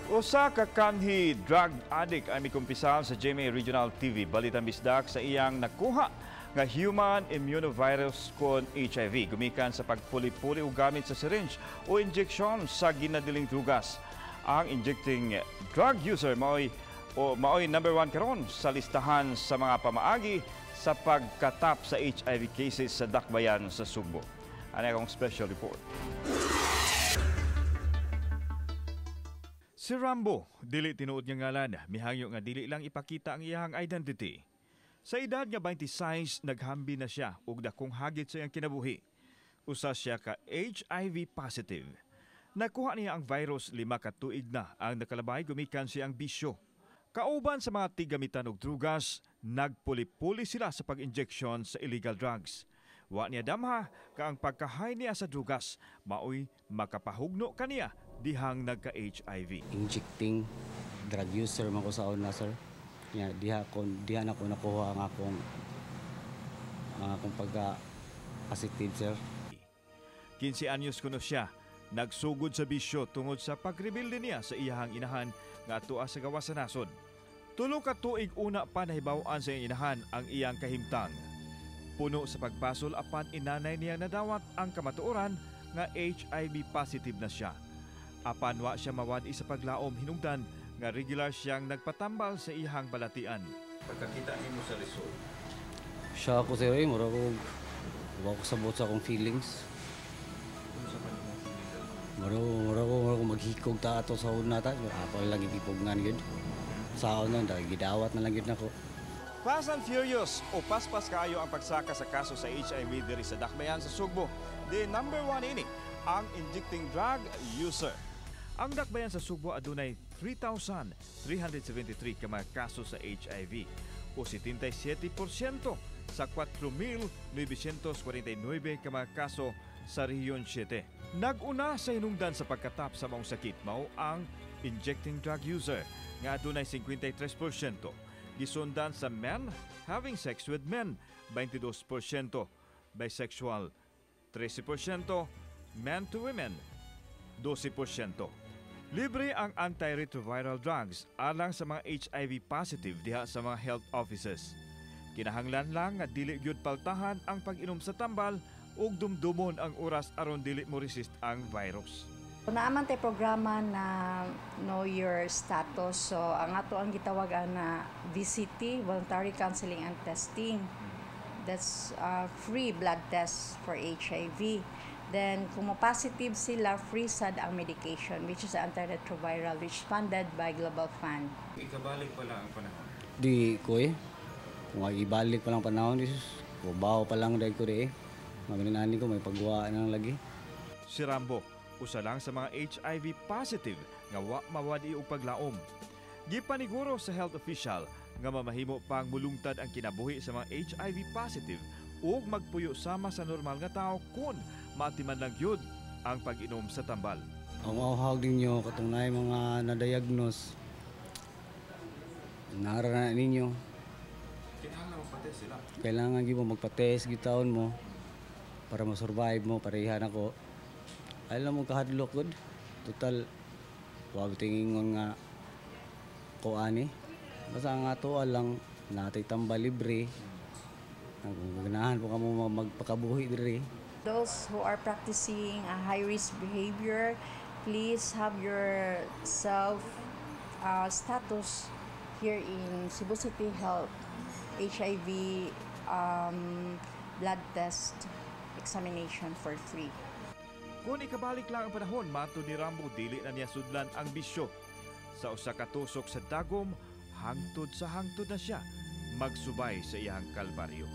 Usa ka kanhi drug addict ay mikumpisal sa GMA Regional TV Balitang Bisdak sa iyang nakuha nga human immunovirus kon HIV gumikan sa pagpuli-puli og gamit sa syringe o injection sa ginadiling drugas. Ang injecting drug user maoy number 1 karon sa listahan sa mga pamaagi sa pagkatap sa HIV cases sa Dakbayan sa Sugbo. Ani akong special report. Si Rambo, dili tinuod nga ngalan, mihangyo nga dili lang ipakita ang iyang identity. Sa edad nga 26, naghambi na siya og dakong hagit sa iyang kinabuhi. Usa siya ka HIV positive. Nakuha niya ang virus 5 ka tuig na ang nakalabay gumikan siyang bisyo. Kauban sa mga tigamitan og drugas, nagpuli-puli sila sa pag-injection sa illegal drugs. Wa niya damha ka ang pagkahay niya sa drugas, maoy makapahugno kaniya dihang nagka-HIV. Injecting drug user man ko sa una, sir. Ya, diha na ko nakuha ang akong pagka-positive, sir. 15 anyos kuno siya nagsugod sa bisyo tungod sa pagrebelde niya sa iyahang inahan nga atua sa gawas sa nasod. 3 ka tuig una pa nahibaw-an sa iyang inahan ang iyang kahimtang. Puno sa pagbasol apan inanay niya nadawat ang kamatuoran nga HIV positive na siya. Apan wa siya mawad-i sa paglaom hinungdan nga regular siyang nagpatambal sa iyang balatian. Pagkakita nimo sa lisod? Siya ako, sir, mura ko wa ko sabot sa akong feelings. Mura ko maghikog ta ato sa una ta. Ako lang gipugnan gyud. Sa una dahil gidawat na lang gyud nako. Fast and Furious o paspas kaayo ang pagsaka sa kaso sa HIV diri sa Dakbayan sa Sugbo. The number 1 ini ang injecting drug user. Ang Dakbayan sa Sugbo adunay 3,373 ka mga kaso sa HIV o 77% sa 4,949 ka mga kaso sa Rehiyon 7. Nag-una sa hinungdan sa pagkatap sa maong sakit mao ang injecting drug user nga adunay 53%. Gisundan sa men having sex with men 22%, bisexual 13%, men to women 12%. Libre ang antiretroviral drugs alang sa mga HIV positive diha sa mga health offices. Kinahanglan lang nga dili gyud paltahan ang pag-inom sa tambal ug dumdumon ang oras aron dili mo resist ang virus. Naaman tay programa na Know Your Status. So ang ato ang gitawagan na VCT, Voluntary Counseling and Testing. That's free blood test for HIV. Then kung mo-positive sila, free sad ang medication, which is antiretroviral, which funded by Global Fund. Ikabalik pala ang panahon? Di ko eh. Kung ibalik pa lang panahon, Jesus, kubaw pa lang dahil ko di eh. Magalinani ko, may pagwa na lang lagi. Si Rambo, usa lang sa mga HIV positive nga wa mawad-i og paglaom. Gipaniguro sa health official nga mamahimo pang mulungtad ang kinabuhi sa mga HIV positive ug magpuyo sama sa normal nga tao kun maatiman lang gyud ang pag-inom sa tambal. Ang mauhag ninyo katong naay mga na-diagnose, nara na ninyo. Kailangan magpa-test sila. Kailangan gyud mo magpa-test gyud taon mo para ma-survive mo, parehan ako. Alam mo kahadlok gud. Total wa tingingon nga kuani. Basta ang ato lang natay tambal libre. Kung ganahan po kamo magpakabuhi diri. Those who are practicing a high-risk behavior, please have your self status here in Cebu City Health HIV blood test examination for free. Kung ikabalik lang ang panahon, mato ni Rambo, dili na niya sudlan ang bisyo. Sa usa ka tusok sa dagom, hangtod sa hangtod na siya magsubay sa iyang kalbaryo.